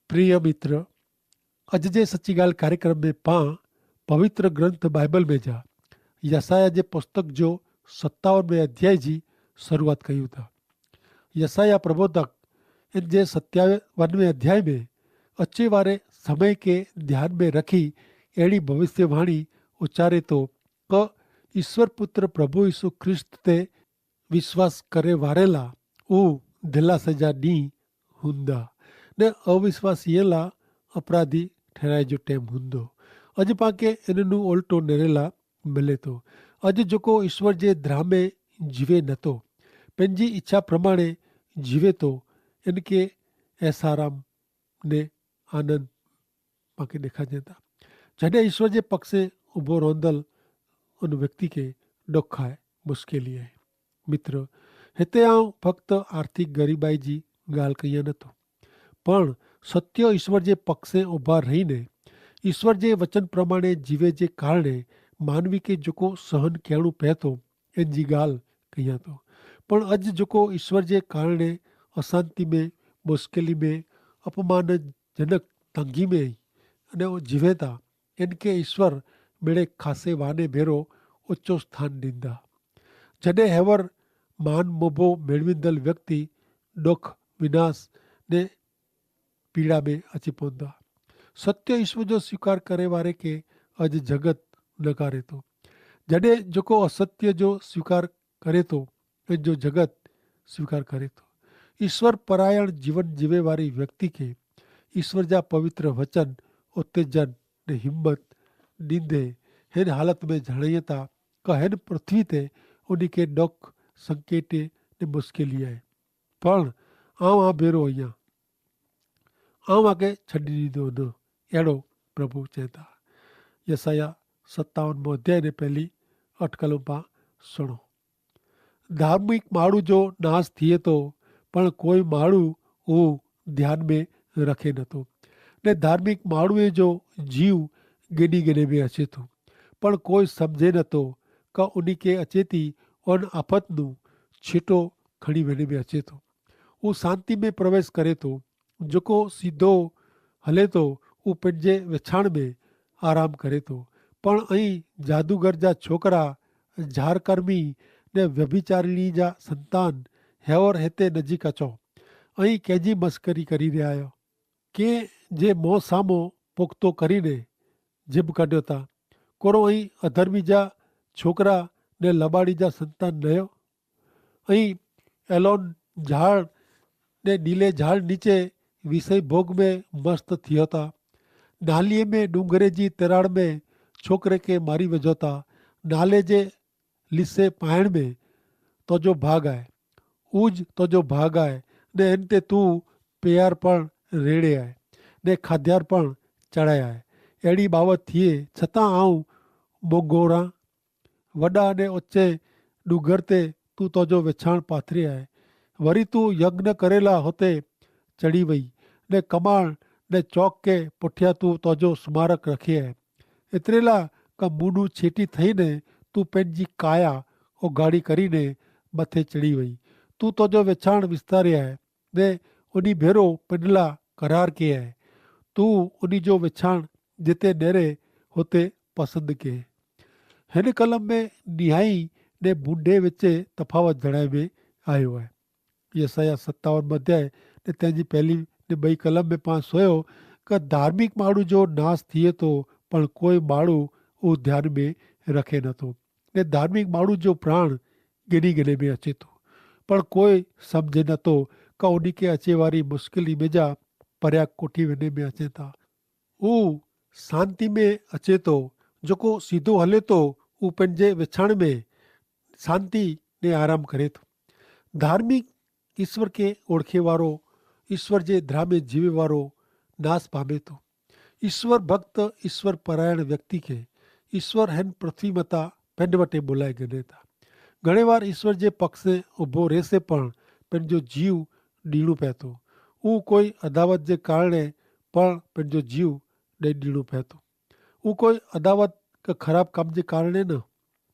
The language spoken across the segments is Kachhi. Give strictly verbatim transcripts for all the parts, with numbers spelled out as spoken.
પ્રિય મિત્ર, અજ જે સચ્ચી ગાલ કાર્યક્રમ મેં પાં પવિત્ર ગ્રંથ બાઈબલ મેં જા યસાયાહ જે પુસ્તક જો સત્તાવન મેં અધ્યાય જી શરૂઆત કહ્યું થા. યસાયાહ પ્રબોધક એન જે સત્તાવન મેં અધ્યાય મેં અચ્છે વારે સમય કે ધ્યાન મેં રખી એડી ભવિષ્યવાણી ઉચ્ચારે તો કે ઈસ્વર પુત્ર પ્રભુ ઈસુ ખ્રિસ્ત તે વિશ્વાસ કરે વારેલા ઉહ ધેલા સજા દી હુંદા, ને અવિશ્વાસીયેલા અપરાધી ઠેરાય જો ટેમ હુંદો. અજ પાંકે એનનું ઓલટો નેરેલા મિલે તો. અજ જોકો ઈસ્વર જે ધ્રામે જીવે નતો, પેનજી ઇચ્છા પ્રમાણે જીવે તો, એનકે એસારામ ને આનંદ પાંકે દેખાજે થા. જડે ઈસ્વર જે પક્ષે ઉભો રોંધલ અન વ્યક્તિ કે ડોખાએ મુશ્કેલી આય. મિત્ર, હેતે આઉં ફક્ત આર્થિક ગરીબાઈ જી ગાલ કહિયા નતો, પણ સત્ય ઈસ્વર જે પક્ષે ઉભા રહીને ઈસ્વર જે વચન પ્રમાણે જીવે જે કારણે માનવી કે જોકો સહન કહેણું પહેતો એન જી ગાલ કહિયા તો. પણ અજ જોકો ઈસ્વર જે કારણે અશાંતિ મેં, મુશ્કેલી મેં, અપમાનજનક તંગી મેં અહીં અને જીવે થા, એન કે ઈસ્વર મેળે ખાસે વાને ભેરો ઓછો સ્થાન દીંદા. જડે હેવર માન મોભો મેળવીંદલ વ્યક્તિ ડોખ, વિનાશ ને પીડા મેં અચી પોંદા. સત્ય ઈસ્વર જો સ્વીકાર કરે વારે કે અજ જગત નકારે તો. જડે જોકો અસત્ય જો સ્વીકાર કરે તો એન જો જગત સ્વીકાર કરે તો. ઈસ્વર પરાયણ જીવન જીવે વારી વ્યક્તિ કે ઈસ્વર જા પવિત્ર વચન ઉત્તેજન ને હિંમત દીંદે હેન હાલત મેં જણાયે થા કે હેન પૃથ્વી તે ઉની કે ડોખ, સંકેટે ને મુશ્કેલી આય. પણ આઉં આ ભેરો અહિયા આઉં આકે છડી દીધો ન એડો પ્રભુ ચેતા. યસાયાહ સત્તાવન મોં અધ્યાય ને પહેલી અટકલ પા સુણો. ધાર્મિક માડૂ જો નાસ થિયે તો પણ કોઈ માડૂ ઉં ધ્યાન મેં રખે નતો. ને ધાર્મિક માડૂએ જો જીવ ગેની ગેને મેં અચે તો પણ કોઈ સમઝે નતો. કા ઉની કે અચેતી અન આફતનું છીટો ખણી વેને મેં અચે તો. ઉં શાંતિ મેં પ્રવેશ કરે તો. જોકો સીધો હલે તો ઉં પેનજે વેછાણ મેં આરામ કરે તો. પણ અહીં જાદુગર જા છોકરા, ઝારકર્મી ને વ્યભિચારિણી જા સંતાન હેવર હેતે નજીક અચો. અહીં કેજી મસ્કરી કરી રહ્યા હો? કે જે મોં સામો પોખતો કરીને જીભ કાઢ્યો તા? કોરો અહીં અધર્મી જા છોકરા ને લબાડી જા સંતાન નયો? અહીં એલોન ઝાડ ને નીલે ઝાડ નીચે વિષય ભોગ મેં મસ્ત થિયો તા. નાલિયે મેં ડુંગરે જી તેરાડ મેં છોકરે કે મારી વજો તા. નાલે જે લિસે પાયણ મેં તોજો ભાગ આય. ઉજ તોજો ભાગ આય. ને એન તે તું પેયાર પણ રેડે આય ને ખાદ્યાર પણ ચડાય આય. એડી બાવત થિયે છતાં આઉં મોંગોરા વડા ને ઓચ્છે ડુંગર તે તું તોજો વેછાણ પાથરી આય. વરી તું યજ્ઞ કરેલા હોતે ચડી વય ને કમાણ ને ચોક કે પઠ્યા તું તોજો સ્મારક રખે આય. એતરેલા કા મુનું છેટી થઈ ને તું પેનજી કાયા ઓગાડી કરી ને મતે ચડી વય. તું તોજો વેછાણ વિસ્તારે આય ને ઉની ભેરો પેનલા કરાર કે આય. તું ઉની જો વેછાણ જેતે નેરે હોતે પસંદ કે. હેન કલમ મેં નિહાઈ ને ભૂંડે વચ્ચે તફાવત જણાય મેં આયો હૈ. યસાયાહ સત્તાવન મધ્યાય ને તેની પહેલી ને બઈ કલમ મેં પાંચ સોયો કે ધાર્મિક માણુ જો નાસ થિયે તો પણ કોઈ માણુ ઉં ધ્યાન મેં રખે નતો. ને ધાર્મિક માણુ જો પ્રાણ ગિની ગિને મેં અચે તો પણ કોઈ સમઝે નતો કે ઉની કે અચે વારી મુશ્કેલી મેં જા પર્યા કોઠી વેને મેં અચે તા. ઉં શાંતિ મેં અચેતો. જોકો સીધો હલેતો ઉં પન જે વેછાણ મેં શાંતિ ને આરામ કરેતો. ધાર્મિક ઈસ્વર કે ઓળખેવારો, ઈસ્વર જે ધ્રામે જીવેવારો નાસ પામેતો. ઈસ્વર ભક્ત ઈસ્વર પરાયણ વ્યક્તિ કે ઈસ્વર હેન પૃથ્વી મતા પન વટે બોલાઈ ગનેતા. ઘણે વાર ઈસ્વર જે પક્ષે ઉભો રહેશે પણ પન જો જીવ દીણું પહેતો. ઉં કોઈ અદાવત જે કારણે પણ પન જો જીવ દઈ દીણું પહેતો. ઉં કોઈ અદાવત કે ખરાબ કામ જે કારણે ન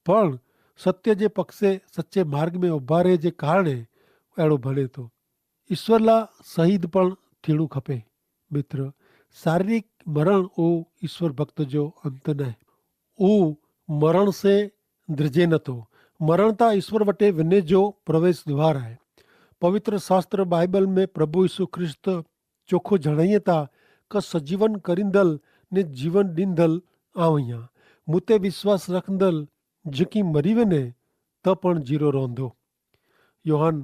પણ સત્ય જે પક્ષે સચ્ચે માર્ગ મેં ઉભા રહે જે કારણે એડો ભનેતો. ઈસ્વર લા સહીદ પણ થીણું ખપે. મિત્ર, શારીરિક મરણ ઓ ઈસ્વર ભક્ત જો અંત નાય. ઉહ મરણ સે દ્રજે નતો. મરણતા ઈસ્વર વટે વિને જો પ્રવેશ દ્વાર આય. પવિત્ર શાસ્ત્ર બાઈબલ મેં પ્રભુ ઈસુ ખ્રિસ્ત ચોખો જણાયે તા કે સજીવન કરીંદલ ને જીવન દીંદલ આવ હિયા. મુતે વિશ્વાસ રખંદલ જેકી મરી વિને તો પણ જીરો રોંધો. યોહાન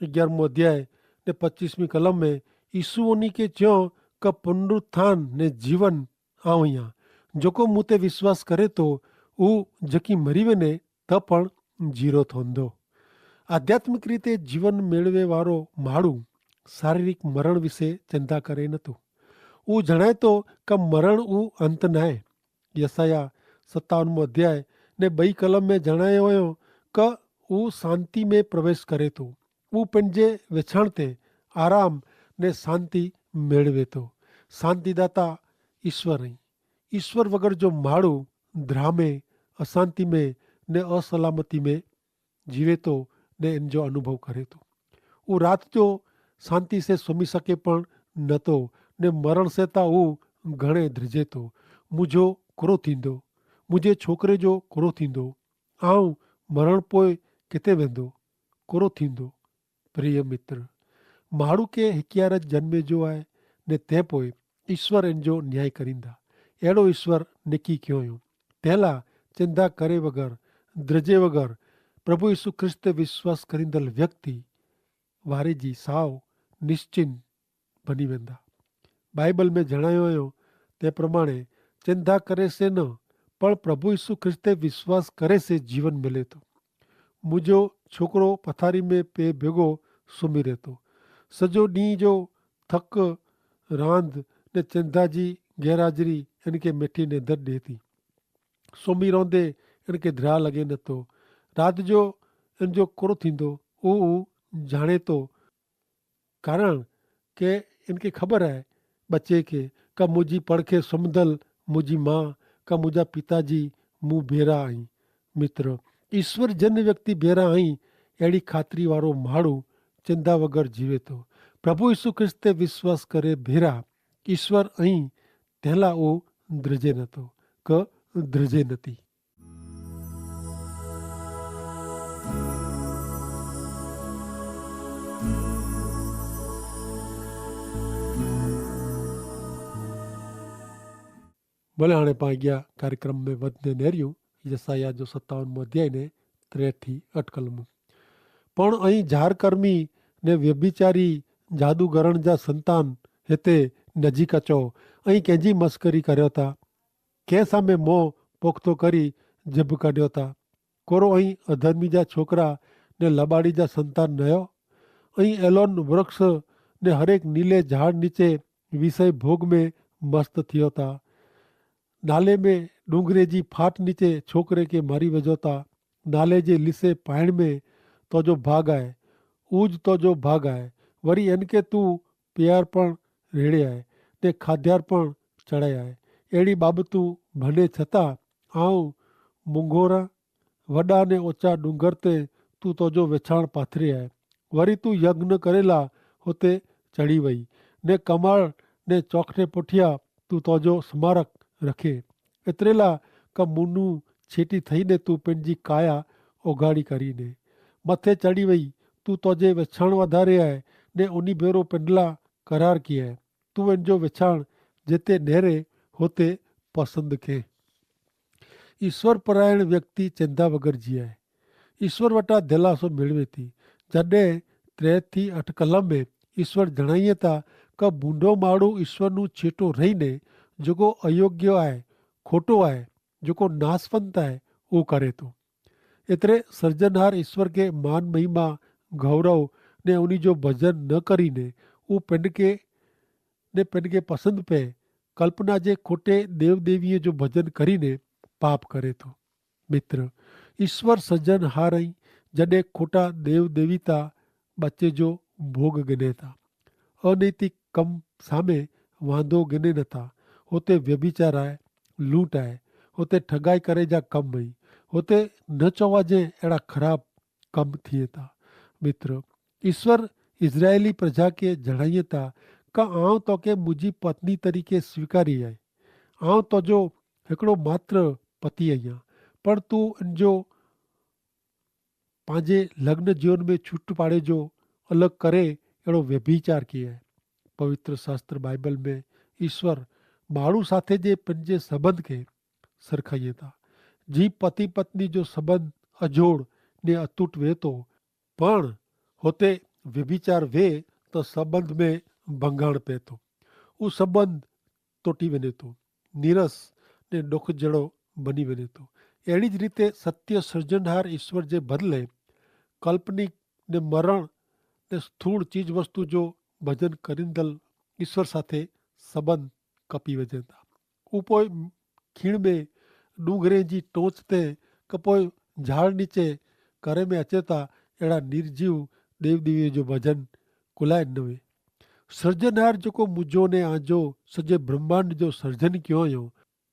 અગિયારમો અધ્યાય ને પચ્ચીસમી કલમ મેં ઈસુ ઓની કે ચ્યો કે પુનરુત્થાન ને જીવન આવ હિયા. જોકો મુતે વિશ્વાસ કરે તો ઉહ જેકી મરી વિને તો પણ જીરો થોંદો. આધ્યાત્મિક રીતે જીવન મેળવે વારો માડૂ શારીરિક મરણ વિશે ચિંતા કરે નતો. ઉહ જણાયતો કે મરણ ઉહ અંત નાય. યસાયાહ સત્તાવનમો અધ્યાય ને બઈ કલમ મેં જણાયો વયો કે ઉહ શાંતિ મેં પ્રવેશ કરે તો, ઉહ પેનજે વેછાણ તે આરામ ને શાંતિ મેળવે તો. શાંતિદાતા ઈસ્વર અહીં. ઈસ્વર વગર જો માડૂ ધ્રામે, અશાંતિ મેં ને અસલામતી મેં જીવે તો ને એન જો અનુભવ કરે તો. ઉહ રાત જો શાંતિ સે સમી શકે પણ નતો ને મરણ સે તા ઉહ ઘણે ધ્રજે તો. મુઝે કોરો થીંદો? મુઝે છોકરે જો કોરો થીંદો? આઉં મરણ પોય કેતે વેંદો? કોરો થીંદો? પ્રિય મિત્ર, માડૂ કે હિક્યાર જ જન્મે જો આય ને તે પોય ઈસ્વર એન જો ન્યાય કરીંદા. એડો ઈસ્વર નેકી ક્યોંયો. તેલા ચિંદા કરે વગર, દ્રજે વગર પ્રભુ ઈસુ ખ્રિસ્ત તે વિશ્વાસ કરીંદલ વ્યક્તિ વારે જી સાવ નિશ્ચિંત ભની વેંદા. બાઈબલ મેં જણાયો વયો તે પ્રમાણે ચિંદા કરે સે ન, પણ પ્રભુ ઈસુ ખ્રિસ્ત તે વિશ્વાસ કરે સે જીવન મિલે તો. મુઝે છોકરો પથારી મેં પે ભેગો સુમી રહેતો. સજો દી જો થક રાંધ ને ચિંદા જી ગેરહાજરી એન કે મેઠી નેધર દેતી. સોમી રોંધે એન કે ધ્રા લગે નતો. રાત જો એન જો કોરો થીંદો ઉહ ઉહ જાણે તો. કારણ કે એન કે ખબર હૈ બચ્ચે કે કા મુઝે પડખે સમદલ મુઝે મા કા મુઝે પિતાજી મું ભેરા અહીં. મિત્ર, ઈસ્વર જન વ્યક્તિ ભેરા અહીં એડી ખાતરી વારો માડૂ ચિંદા વગર જીવે તો. પ્રભુ ઈસુ ખ્રિસ્ત તે વિશ્વાસ કરે ભેરા ઈસ્વર અહીં તેલા ઓ દ્રજે નતો કે દ્રજે નથી. ભલે હાણે પાંગ્યા કાર્યક્રમ મેં વધને નેર્યું યસાયાહ જો સત્તાવન મો અધ્યાય ને ત્રે થી અટકલ મું. પણ અહીં ઝારકર્મી ને વ્યભિચારી જાદુગરણ જા સંતાન હેતે નજીક અચો. અહીં કેંજી મસ્કરી કર્યો તા? કેહ સામે મોં પોખતો કરી જબ કાઢ્યો તા? કોરો અહીં અધર્મી જા છોકરા ને લબાડી જા સંતાન નયો? અહીં એલોન વૃક્ષ ને હરેક નીલે ઝાડ નીચે વિષય ભોગ મેં મસ્ત થિયો તા? નાલે મેં ડુંગરે જી ફાટ નીચે છોકરે કે મારી વજો તા? નાલે જે લિસે પાયણ મેં તોજો ભાગ આય, ઉજ તોજો ભાગ આય. વરી એનકે તું પ્યાર પણ રેડ઼ે આય ને ખાધ્યાર પણ ચડ઼ે આય. એડી બાબતું ભને છતાં આઉં મુંગોરા વડા ને ઓચા ડુંગર તે તું તોજો વેછાણ પાથરે આય. વરી તું યજ્ઞ કરેલા હોતે ચડ઼ી વય ને કમાળ ને ચોખને પોઠિયા તું તોજો સમારક રખે. એતરેલા કા મુનું છેટી થઈ ને તું પેનજી કાયા ઓગાડી કરી ને મતે ચડ઼ી વય. તું તોજે વેછાણ વધારે આય ને ઉની ભેરો પેનલા કરાર કિયા. તું એન જો વેછાણ જેતે નેરે હોતે પસંદ કે. ઈસ્વર પરાયણ વ્યક્તિ ચેંધા વગર જીયા હૈ. ઈસ્વર વટા ધેલાસો મેળવે થી. જડે ત્રે થી અઠ કલમ મેં ઈસ્વર જણાયે તા કે ભૂંડો માળું ઈસ્વરનું છેટો રહી ને જોકો અયોગ્ય આય, ખોટો આય, જોકો નાસવંત આય, ઉં કરે તો. એતરે સર્જનહાર ઈસ્વર કે માન મહિમા ગૌરવ ને ઉની જો ભજન ન કરી ને ઉં પેનકે ને પેનકે પસંદ પે કલ્પના જે ખોટે દેવદેવીએ જો ભજન કરી ને પાપ કરે તો. મિત્ર, ઈસ્વર સજ્જન હારઈ જડે ખોટા દેવદેવીતા બચ્ચે જો ભોગ ગને તા, અનૈતિક કમ સામે વાંધો ગને નતા. હોતે વ્યભિચાર આય, લૂંટ આય, હોતે ઠગાઈ કરે જા કમ હૈં, હોતે ન ચોવાજે એડા ખરાબ કમ થિયે તા. મિત્ર, ઈસ્વર ઇઝરાયેલી પ્રજા કે જણાયે તા કા આઉં તો કે મુઝે પત્ની તરીકે સ્વીકારી આય. આઉં તો જો હેકડો માત્ર પતિ અહિયા. પણ તું જો પાંજે લગ્ન જીવન મેં છૂટ પાડે જો અલગ કરે એડો વ્યભિચાર કિયા હૈ. પવિત્ર શાસ્ત્ર બાઈબલ મેં ઈસ્વર માણુ સાથે જે પંજે સંબંધ કે સરખાઈ થા. જી પતિ પત્ની જો સંબંધ અજોડ ને અતૂટ વેતો, પણ હોતે વ્યભિચાર વે તો સંબંધ મેં ભંગાણ પેતો. ઉસ સંબંધ તોટી વેને તો નિરસ ને ડોખજેડો બની વેને તો. એડી જ રીતે સત્ય સર્જનહાર ઈસ્વર જે બદલે કલ્પનિક ને મરણ ને સ્થૂળ ચીજવસ્તુ જો ભજન કરીંદલ ઈસ્વર સાથે સંબંધ કપી વજેતા. ઉપોય ખીણ મેં ડુંગરે જી ટોંચ તે કપોય ઝાડ નીચે કરે મેં અચેતા એડા નિર્જીવ દેવદેવી જો ભજન કુલાય નવે. સર્જનહાર જોકો મુજો ને આજો સજે બ્રહ્માંડ જો સર્જન ક્યો યો,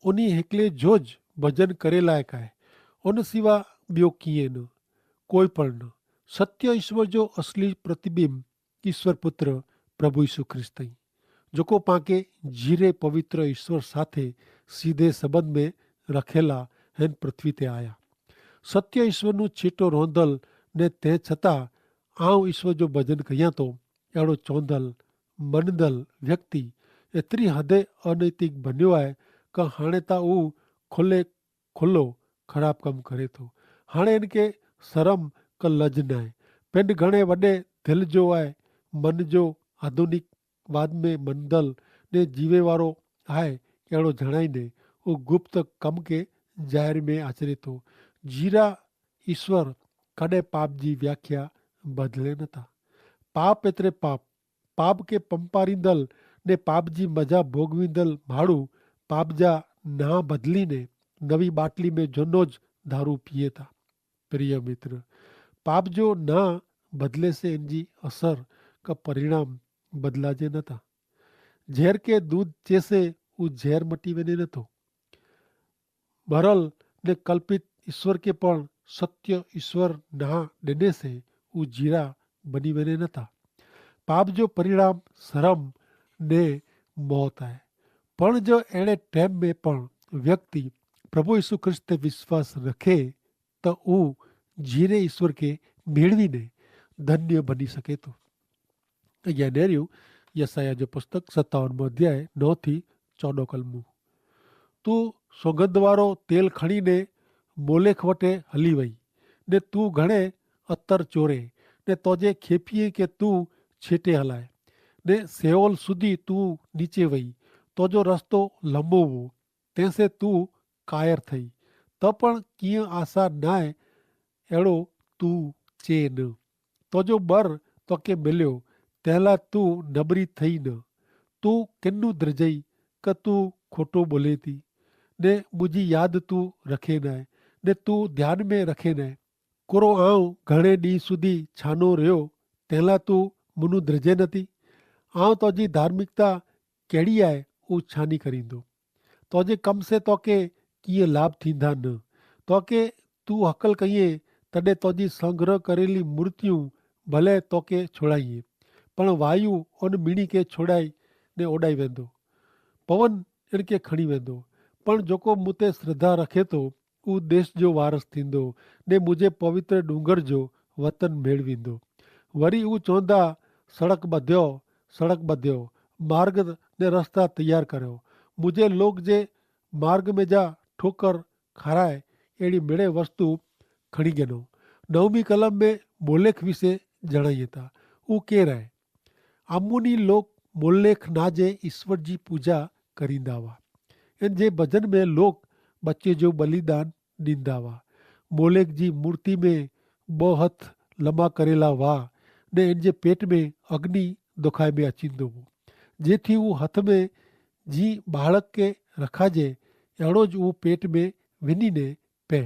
ઉની હેકલે જો જ ભજન કરે લાયક આય. ઉન સિવા બ્યો કિયે ન, કોઈ પણ ન. સત્ય ઈસ્વર જો અસલી પ્રતિબિંબ ઈસ્વર પુત્ર પ્રભુ ઈસુ ખ્રિસ્ત હૈં, જોકો પાંકે જીરે પવિત્ર ઈસ્વર સાથે સીધે સંબંધ મેં રખેલા હેન પૃથ્વી તે આયા. સત્ય ઈસ્વરનું છીટો રોંધલ ને તે છતાં આઉં ઈસ્વર જો ભજન કહ્યા તો એડો ચોંધલ મનદલ વ્યક્તિ એતરી હદે અનૈતિક બન્યો આય કે હાણે તા ઉં ખુલ્લે ખુલ્લો ખરાબ કમ કરે થો. હાણે એનકે સરમ કે લજ નાય. પેંડ ઘણે વડે ધેલ જો આય. મન જો આધુનિક વાદ મેં મનદલ ને જીવે વારો આય એડો જણાઈ ને ઉં ગુપ્ત કમ કે જાહેર મેં આચરે થો. જીરા ઈસ્વર કડ઼ે પાપ જી વ્યાખ્યા બદલે નતા. પાપ એતરે પાપ, પાપ કે પંપારીંદલ ને પાપ જી મજા ભોગવીંદલ માડૂ પાપ જા ના બદલી ને નવી બાટલી મેં જોનો જ ધારૂ પીએ થા. પ્રિય મિત્ર, પાપ જો ના બદલે સે એનજી અસર કા પરિણામ બદલા જે નતા. ઝેર કે દૂધ ચેસે ઉં ઝેર મટી વેને નતો. ભરલ ને કલ્પિત ઈસ્વર કે પણ સત્ય ઈસ્વર ના ડેને સે ઉં જીરા બની વેને નતા. પાપ જો પરિણામ સરમ ને મોત આય. પણ જો એણે ટેમ મેં પણ વ્યક્તિ પ્રભુ ઈસુ ખ્રિસ્ત તે વિશ્વાસ રખે તો ઉં જીરે ઈસ્વર કે મેળવી ને ધન્ય બની શકે તો. અજ્ઞા નેર્યું યસાયાહ જો પુસ્તક સત્તાવન મો અધ્યાય નવ થી ચૌદો કલમું. તું સોગંદવારો તેલ ખણીને મોલેખ વટે હલી વય, ને તું ઘણે અતર ચોરે, ને તોજે ખેપીએ કે તું છેટે હલાય, ને સેવલ સુધી તું નીચે વય, તોજો રસ્તો લંબો વો, તેસે તું કાયર થઈ, તો પણ કિયા આશા નાય એડો તું ચે ન. તોજો બર તોકે મેલ્યો, તેલા તું નબરી થઈ ન. તું કેન્નું દ્રજઈ કે તું ખોટો બોલે તી, ને મુજી યાદ તું રખે નાય, ને તું ધ્યાન મેં રખે નાય. કોરો આઉં ઘણે દી સુધી છાનો રહ્યો, તેલા તું મુનું દ્રજે નથી? આઉં તોજી ધાર્મિકતા કેડી આય ઉં છાની કરીંદો. તોજે કમ સે તોકે કિયા લાભ થીંદા ન? તોકે તું હકલ કહિયે, તદે તોજી સંગ્રહ કરેલી મૂર્તિયું ભલે તોકે છોડાઇયે, પણ વાયુ અન મિણી કે છોડાઈ ને ઓડાઈ વેંદો. પવન એનકે ખણી વેંદો. પણ જોકો મુતે શ્રદ્ધા રખે તો ઉં દેશ જો વારસ થીંદો, ને મુઝે પવિત્ર ડુંગર જો વતન મેળવીંદો. વરી ઉં ચોંદા, સડક બધ્યો, સડક બધ્યો, માર્ગ ને રસ્તા તૈયાર કર્યો. મુઝે લોક જે માર્ગ મેં જા ઠોકર ખારાય એડી મેળે વસ્તુ ખણી ગેનો. નવમી કલમ મેં મોલેખ વિશે જણાઈ હતા. ઉં કે રાય આમુની લોક મોલેખ ના જે ઈસ્વર જી પૂજા કરીંદા વા. એન જે ભજન મેં લોક બચ્ચે જો બલિદાન દીંદા વા. મોલેખ જી મૂર્તિ મેં બહુ હથ લમા કરેલા વા, ને એન જે પેટ મેં અગ્નિ દોખાઈ મેં અચીંદો વો. જેથી ઉં હથ મેં જી બાળક કે રખાજે એડો જ ઉં પેટ મેં વિની ને પે.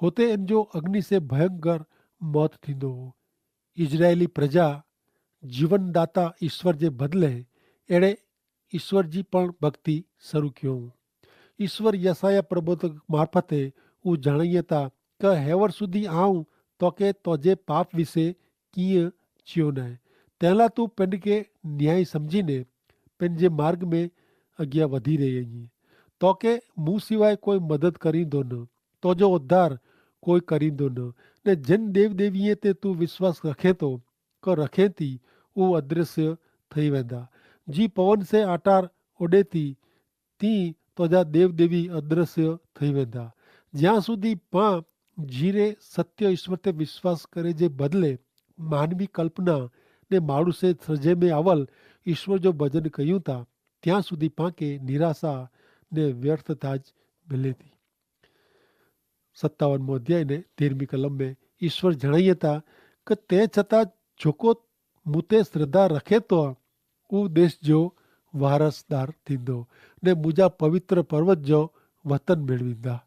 હોતે એન જો અગ્નિ સે ભયંકર મોત થીંદો વો. ઇઝરાયેલી પ્રજા જીવનદાતા ઈસ્વર જે બદલે એણે ઈસ્વર જી પણ ભક્તિ શરૂ ક્યો. ઈસ્વર યસાયાહ પ્રબોધક મારફતે ઉં જણાયતા કે હેવર સુધી આઉં તો કે તોજે પાપ વિશે કિયા ચ્યો નાય. તેલા તું પેનકે ન્યાયી સમઝીને પેનજે માર્ગ મેં અગિયા વધી રહી હૈં. તો કે મુઝે સિવાય કોઈ મદદ કરીંદો ન, તો જો ઉદ્ધાર કોઈ કરીંદો ન. ને જેન દેવ દેવીએ તે તું વિશ્વાસ રખે તો કે રખે તી ઉં અદ્રશ્ય થઈ વેંદા. જી પવન સે આટાર ઓડે તી તી તોજા દેવ દેવી અદ્રશ્ય થઈ વેંદા. જ્યાં સુધી પાં જીરે સત્ય ઈશ્વર તે વિશ્વાસ કરે જે બદલે માનવી કલ્પના ને માણુસે સર્જે મેં આવલ ઈશ્વર જો ભજન કહ્યું તા, ત્યાં સુધી પાંકે નિરાશા ને વ્યર્થતા જ મિલે તી. સત્તાવન મોં અધ્યાય ને તેરમી કલમ મેં ઈશ્વર જણાયે તા કે તે છતાં જોકો મુતે શ્રદ્ધા રખે તો ઉ દેશ જો વારસદાર થીંદો ને મુજા પવિત્ર પર્વત જો વતન મેળવીંદા.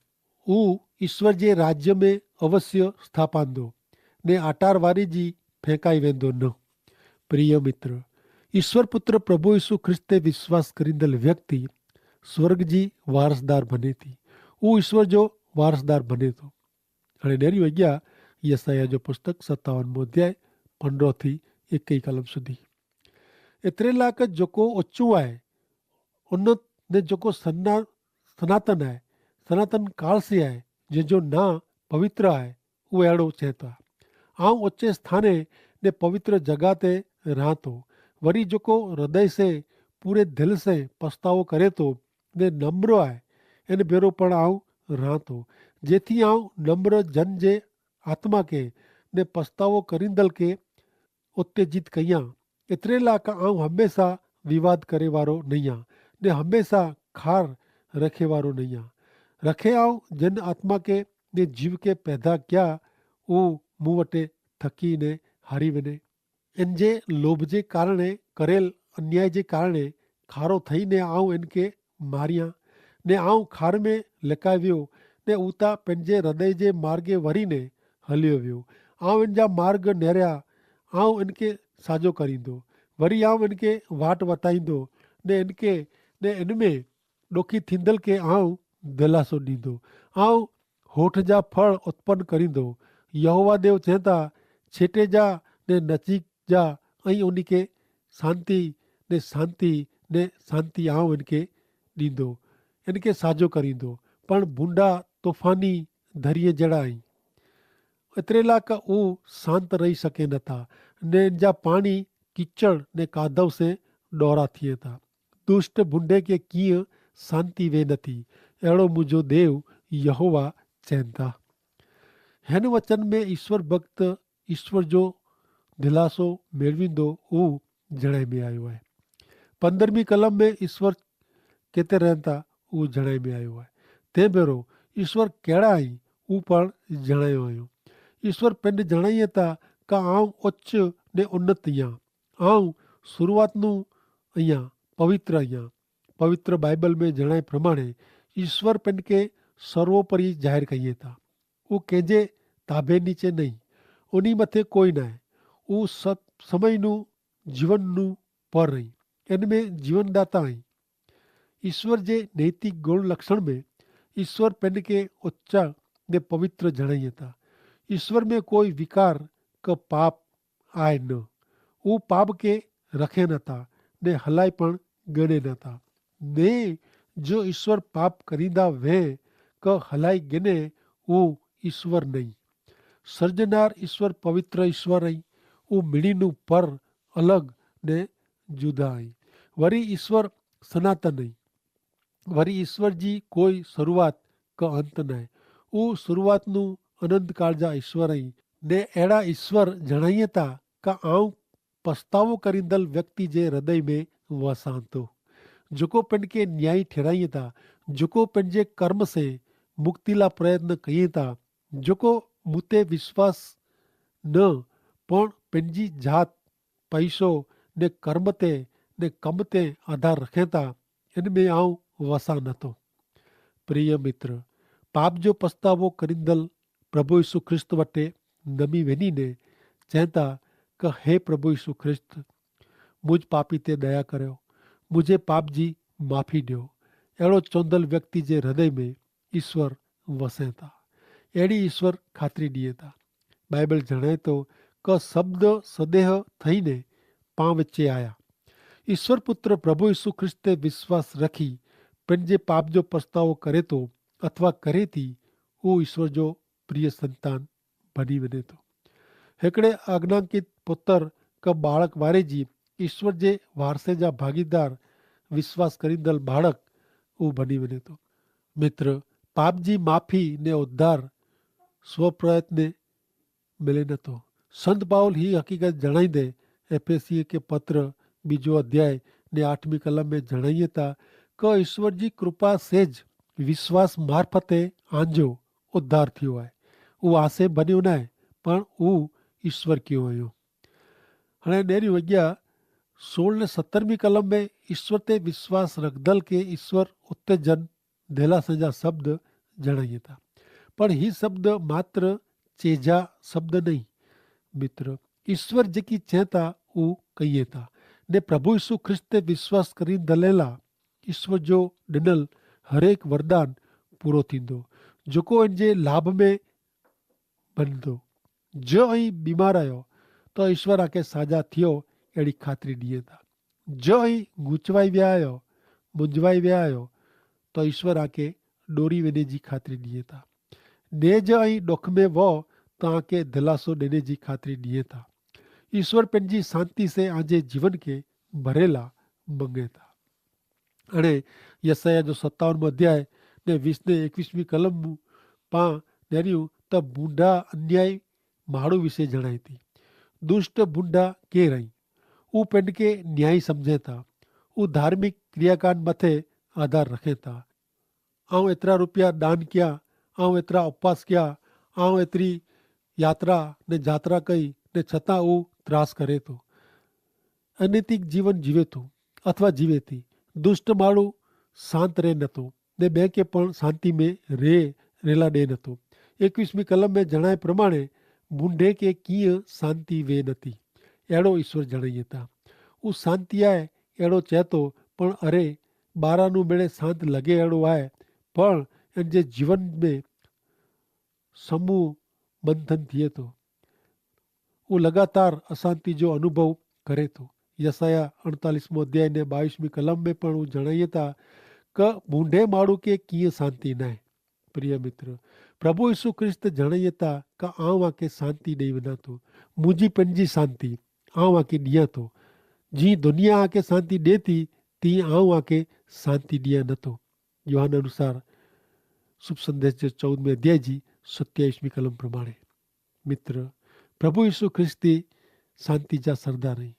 ઉ ઈશ્વર જે રાજ્ય મેં અવશ્ય સ્થાપાંદો ને આટારવારી જી ફેંકાઈ વેંદો ન. પ્રિય મિત્ર, ઈશ્વર પુત્ર પ્રભુ ઈસુ ખ્રિસ્તે વિશ્વાસ કરીંદલ વ્યક્તિ સ્વર્ગ જી વારસદાર ભને થી. ઉ ઈશ્વર જો વારસદાર ભને તો. હણે નેરી વગ્યા યસાયા જો પુસ્તક સત્તાવન મોં અધ્યાય પંડ્રો થી એક કલમ સુધી. એતરેલા કે જોકો ઓચ્છું આય ઉન્નત ને જોકો સનાતન આય, સનાતન કાળસી આય, જે જો ના પવિત્ર આય, ઉ એડો ચેતા આઉં ઓચ્છે સ્થાને ને પવિત્ર જગા તે રાંતો. વરી જોકો હૃદય સે પૂરે દિલ સે પસ્તાવો કરે તો ને નમ્ર આય, એન ભેરો પણ આઉં રાંતો. જેથી આઉં નમ્ર જન જે આત્મા કે ને પસ્તાવો કરીંદલ કે ઉત્તેજિત કહિયા. એતરેલા કા આઉં હમેંસા વિવાદ કરે વારો નહિયા ને હમેંસા ખાર રખે વારો નહિયા. રખે આઉં જેન આત્મા કે ને જીવ કે પેદા ક્યા ઉહ મુવટે થકી ને હારી વેને. એન જે લોભ જે કારણે કરેલ અન્યાય જે કારણે ખારો થઈ ને આઉં એન કે માર્યા ને આઉં ખાર મેં લેકાવ્યો ને ઉતા પેનજે હૃદય જે માર્ગે વરી ને હલ્યો વ્યો. આઉં એન જા માર્ગ નેર્યા આઉં એન કે સાજો કરીંદો. વરી આઉં એન કે વાટ વતાઈંદો ને એન કે ને એન મેં ડોખી થીંદલ કે આઉં દિલાસો દીંદો. આઉં હોઠ જા ફળ ઉત્પન કરીંદો. યહોવા દેવ ચેંતા છેટે જા ને નજીક જા અહીં ઉની કે શાંતિ ને શાંતિ ને શાંતિ આઉં એન કે દીંદો એન કે સાજો કરીંદો. પણ ભૂંડા તોફાની ધરિયે જેડા અહીં એતરેલા કા ઉહ શાંત રહી શકે નતા ને એન જા પાણી કિચડ ને કાદવ સે ડોરા થિયે તા. દુષ્ટ ભૂંડે કે કિયા શાંતિ વે નથી. એડો મુજો દેવ યહોવા ચેંતા. હેન વચન મેં ઈસ્વર ભક્ત ઈસ્વર જો દિલાસો મેળવીંદો ઉહ જણાઈ મેં આયો હૈ. પંદ્રહમી કલમ મેં ઈસ્વર કેતે રહેંતા ઉહ જણાઈ મેં આયો હૈ. તે ભેરો ઈસ્વર કહેડા હૈં ઉહ પણ જણાયો હૈં. ઈસ્વર પેંડ જણાઈ હતા કા આઉં ઓચ્છ ને ઉન્નત હિયા. આઉં શરૂઆતનું અહિયા પવિત્ર અહિયા. પવિત્ર બાઈબલ મેં જણાઈ પ્રમાણે ઈસ્વર પેંડ કે સર્વોપરી જાહેર કહિયે તા. ઉહ કેંજે તાભે નીચે નહીં. ઉની મતે કોઈ નાય. ઉહ સમયનું જીવનનું પર અહીં એન મેં જીવનદાતા અહીં. ઈસ્વર જે નૈતિક ગુણલક્ષણ મેં ઈસ્વર પેનકે ઓચ્ચા ને પવિત્ર જણાઈ હતા. ઈસ્વર મેં કોઈ વિકાર કે પાપ આય ન. ઉપાપ કે રખે નતા ને હલાઈ પણ ગણે નતા. ને જો ઈસ્વર પાપ કરીંદા વહેં કે હલાઈ ગને ઉ ઈસ્વર નહીં. સર્જનાર ઈસ્વર પવિત્ર ઈસ્વર અહીં. ઉ મિણીનું પર અલગ ને જુદા અહીં. વરી ઈસ્વર સનાતન નહીં. વરી ઈસ્વર જી કોઈ શરૂઆત કા અંત નાય. ઉહ શરૂઆતનું અનંતકાળ જા ઈસ્વર અહીં. ને એડા ઈસ્વર જણાઈ તા કા આઉં પસ્તાવો કરીંદલ વ્યક્તિ જે હૃદય મેં વસાંતો. જોકો પેનકે ન્યાયી ઠેરાઈ તા, જોકો પેનજે કર્મ સે મુક્તિલા પ્રયત્ન કઈ તા, જોકો મુતે વિશ્વાસ ન પણ પેનજી જાત પૈસો ને કર્મ તે ને કમ તે આધાર રખેતા એન મેં આઉં વસા નતો. પ્રિય મિત્ર, પાપ જો પસ્તાવો કરીંદલ પ્રભુ ઈસુ ખ્રિસ્ત વટે નમી વેની ને ચેંતા કે હે પ્રભુ ઈસુ ખ્રિસ્ત, મુઝ પાપી તે દયા કર્યો, મુઝે પાપ જી માફી દ્યો. એડો ચોંદલ વ્યક્તિ જે હૃદય મેં ઈસ્વર વસે તા. એડી ઈસ્વર ખાતરી દિયે તા. બાઈબલ જણાયતો કે શબ્દ સદેહ થઈને પાં વચ્ચે આયા. ઈસ્વર પુત્ર પ્રભુ ઈસુ ખ્રિસ્ત તે વિશ્વાસ રખી પન જે પાપ જો પસ્તાવો કરે તો અથવા કરે તી, ઉ ઈસ્વર જો પ્રિય સંતાન ભની વને તો. હેકડ઼ે આજ્ઞાંકિત પુત્ર કે બાળક વારે જી ઈસ્વર જે વારસે જા ભાગીદાર વિશ્વાસ કરીંદલ બાળક ઉ ભની વને તો. મિત્ર, પાપ જી માફી ને ઉદ્ધાર સ્વપ્રયત્ને મિલે નતો. સંત પાઉલ હી હકીકત જણાઈ દે એફેસીય કે પત્ર બીજો અધ્યાય ને આઠમી કલમ મેં જણાઈ તા, કે ઈસ્વર જી કૃપા સે જ વિશ્વાસ મારફતે આંજો ઉદ્ધાર થયો આય. ઉ આસે ભન્યો નાય, પણ ઉ ઈસ્વર કયો અયો. હણે નેરી વગ્યા સોળ ને સત્તરમી કલમ મેં ઈસ્વર તે વિશ્વાસ રખદલ કે ઈસ્વર ઉત્તેજન ધેલા સંજા શબ્દ જણાઈ તા. પણ હી શબ્દ માત્ર ચેજા શબ્દ નહીં. મિત્ર, ઈસ્વર જેકી ચેતા ઉ કહિયે તા, ને પ્રભુ ઈસુ ખ્રિસ્ત તે વિશ્વાસ કરી દલેલા ઈસ્વર જો ડિનલ હરેક વરદાન પૂરો થીંદો, જોકો એન જે લાભ મેં બનતો. જો અહીં બીમાર આયો તો ઈસ્વર આકે સાજા થિયો એડી ખાતરી દિયે તા. જો અહીં ગૂંચવાઈ વ્યાયો, મુંજવાઈ વ્યાયો, તો ઈસ્વર આકે ડોરી વેને જી ખાતરી દિયે તા. ને જો અહીં ડોખમે વો તો આકે ધલાસો દેને જી ખાતરી દિયે તા. ઈસ્વર પેનજી શાંતિ સે આજે જીવન કે ભરેલા મંગે તા. અને યસાયાહ જો સત્તાવન મધ્યાય ને વીસ ને એકવીસ મી કલમ પાં નેર્યું, તો ભૂંડા અન્યાય માડૂ વિશે જણાયતી. દુષ્ટ ભૂંડા કે રહી, ઉપને કે ન્યાયી સમઝેતા, ઉ ધાર્મિક ક્રિયાકાંડ મતે આધાર રખેતા. આઉં એતરા રૂપિયા દાન ક્યા, આઉં એતરા અપવાસ ક્યા, આઉં એતરી યાત્રા ને જાત્રા કઈ, ને છતાં ઉ ત્રાસ કરેતો. અનૈતિક જીવન જીવેતો અથવા જીવેતી. દુષ્ટ માળું શાંત રહે નતો, ને બે કે પણ શાંતિ મેં રહે રહેલા દે નતો. એકવીસ મી કલમ મેં જણાય પ્રમાણે ભૂંડે કે કિયા શાંતિ વે નથી, એડો ઈસ્વર જણાયે તા. ઉસ શાંતિ આય એડો ચેતો, પણ અરે બારાનું મેળે શાંત લગે એડો આય, પણ એન જે જીવન મેં સમૂહ મંથન થિયે તો ઉ લગાતાર અશાંતિ જો અનુભવ કરે તો. યસાયાહ અણતાલીસ મો અધ્યાય ને બાવીસ મી કલમ મેં પણ ઉ જણાયે તા, કે ભૂંડે માડૂ કે કિયા શાંતિ નાય. પ્રિય મિત્ર, પ્રભુ ઈસુ ખ્રિસ્ત જણાયે તા, કે આઉં આકે શાંતિ દઈ વના તો. મુઝે પનજી શાંતિ આઉં આકે દિયા તો. જી દુનિયા આકે શાંતિ દેતી, તી આઉં આકે શાંતિ દિયા નતો. યોહાન અનુસાર શુભ સંદેશ જે ચૌદમે અધ્યાય જી સત્યાવીસ મી કલમ પ્રમાણે. મિત્ર, પ્રભુ ઈસુ ખ્રિસ્તી શાંતિ જા સરદાર હૈં.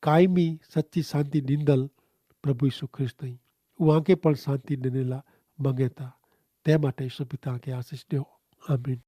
કાયમી સચ્ચી શાંતિ દીંદલ પ્રભુ ઈસુ ખ્રિસ્ત હૈં. ઉઆંકે પણ શાંતિ દેનેલા મંગેતા. તે માટે ઈસુ પિતા આંકે આશીસ દેવો. આમીન.